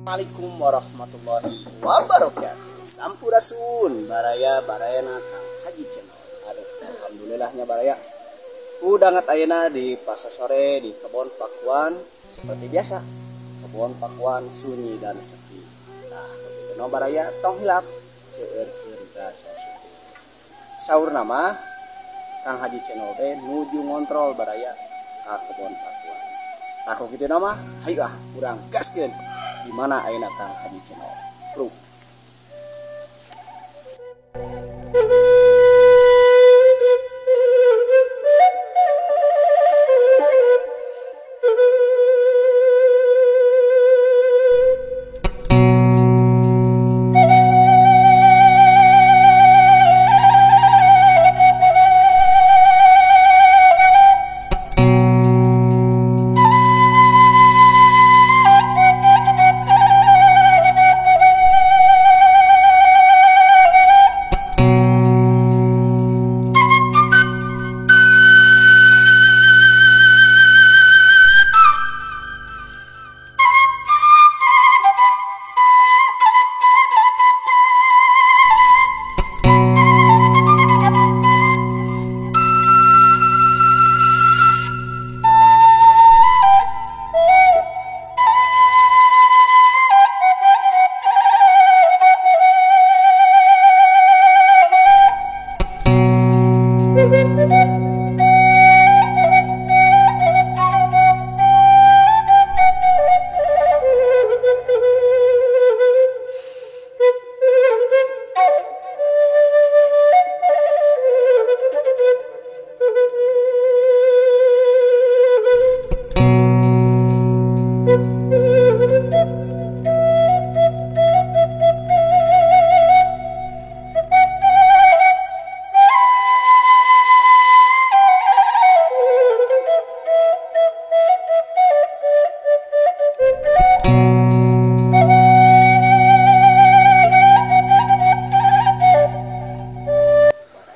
Assalamualaikum warahmatullahi wabarakatuh. Sampurasun baraya barayana Kang Haji Channel. Aduh, alhamdulillahnya baraya. Udangat ayeuna di pasar sore di Kebon Pakuan seperti biasa. Kebon Pakuan sunyi dan sepi. Nah, begitu no baraya tong hilap seueur-keur rasa syukur. Saur nama Kang Haji Channel teh nuju ngontrol baraya ka Kebon Pakuan. Tah kitu nama, hayu ah urang gaskeun. Di mana ayeuna Kang Haji Channel. Bro.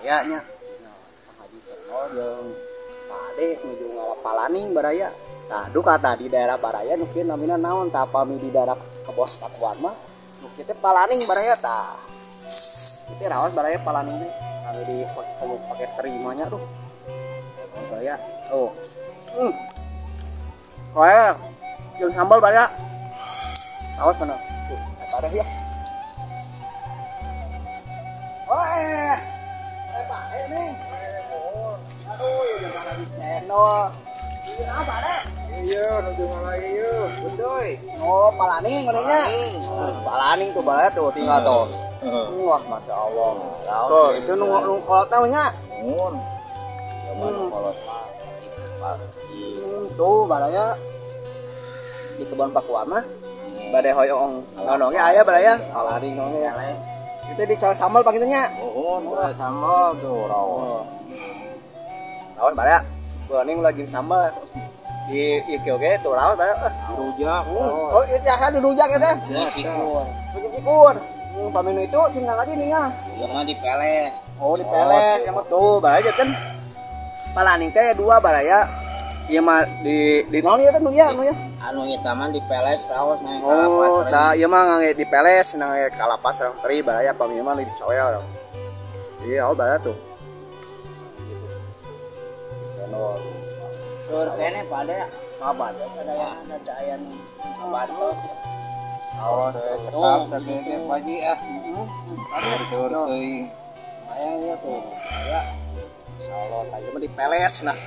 Barayanya Kang Haji Channel jeung Pak Ade nuju ngalapalaning baraya. Tah duka tah di daerah baraya nu kieu namina naon tah pami di daerah Kebon Pakuan mah nu kieu teh palaning baraya tah. Kieu raos baraya palaning teh kami di pakai terimanya tuh. Baraya. Oh. Koe jeung sambal baraya. Raos mana? Tuh, eta ya. Oh Pak nih. Aduh, ya jangan lagi channel. Iya apa deh? Iya, nuju ngalai ieu, betul. Oh, palaning ngeunya. Palaning tuh baraya tuh tinggal tuh. Wah, Masya Allah. Tuh, itu nu nu kolot nya. Mun. Zaman kolot mah. Tuh baraya di Kebon Pakuan mah. Bade hoyong naon oge aya baraya. Palaning naon ya. Itu dicoba sambal pangitunya. Oh, udah sambal tuh raos. Raos baraya. Bening lagi sambal di ieu oge tuh raos baraya. Rujak. Oh, itu ya dirujak ya teh. Cikur. Cikur. Paminu itu tinggal aja nih ya. Yang mah dipeles. Oh, dipeles. Yang mah tuh baraya kan. Palaning teh dua baraya. Ieu mah di naon ieu teh nu ieu nu ya. Anu ieu mah dipeles raos nang kalapa. Oh, tah ieu mah ngangge dipeles nang kalapa sareng teri baraya pami mah dicoel. Iya, oh baraya tuh. Gitu. Channel. Sur kene pada apa ada yang ada aya nu bantos. Awas cekap sagede pagi ah. Sur teuing. Lumayan ya tuh. Ya. Insyaallah tadi mah dipeles nah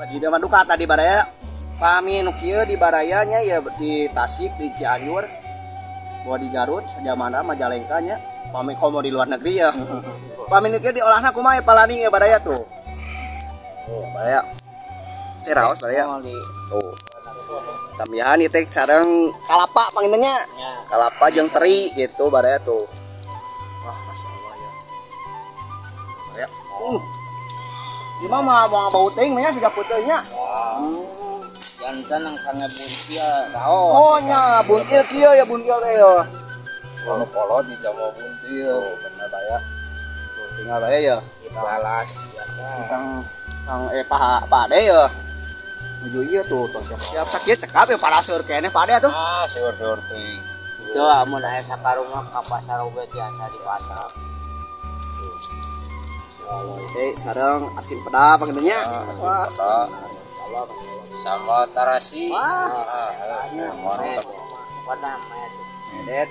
di mah duka tadi baraya. Pami nu kieu di barayanya ya di Tasik, di Cianjur, bawa di Garut, sajamana Majalengka nya. Pami komo di luar negeri ya. Pami nu kieu diolahna kumaha palaning ya baraya tuh. Oh, baraya. Teh raos baraya. Tuh. Tambihan ieu teh sareng kalapa pangintennya. Kalapa jeung teri gitu baraya tuh. Wah, masyaallah ya. Baraya. Ieu mah moal bau teuing nya siga peuteung nya. Jantan ang kangge buntil raos. Oh nya buntil kieu ya buntil teh yo. Anu kolot di jamu buntil. Oh, bener baraya. Tuh tinggal baraya ya. Dipalas biasa. Kang Kang Pak Ade ya. Nuju ieu tuh tos siap-siap sakieu cekap ya paraseur keneh Pak Ade atuh. Ah, seur-seur teuing. Teu amun aya sakarung mah ka pasar oge tiasa di pasar. Insyaallah teh sareng asin peda panginten nya. Wah, insyaallah sambal tarasi. Wah, pada namanya tuh. Medet.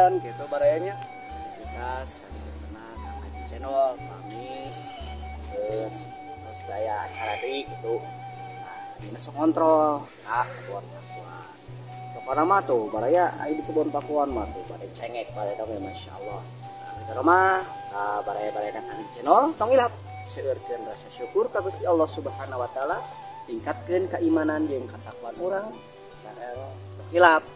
Gitu barayanya aktivitas sadidentena Kang Haji Channel kami terus daya acara deui gitu. Nah, ini sok kontrol ka kebon pakuan. Pokona mah tuh baraya aya di kebon pakuan mah tuh bade cengek bade dong masyaallah. Nah, mah baraya-baraya Kang Haji Channel tong hilap seueurkeun rasa syukur ka Gusti Allah Subhanahu wa taala, tingkatkeun keimanan jeung katakwaan urang sareng tong hilap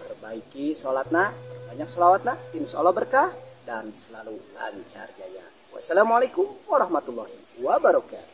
perbaiki salatna, banyak selawatna, insya Allah berkah dan selalu lancar jaya. Wassalamualaikum warahmatullahi wabarakatuh.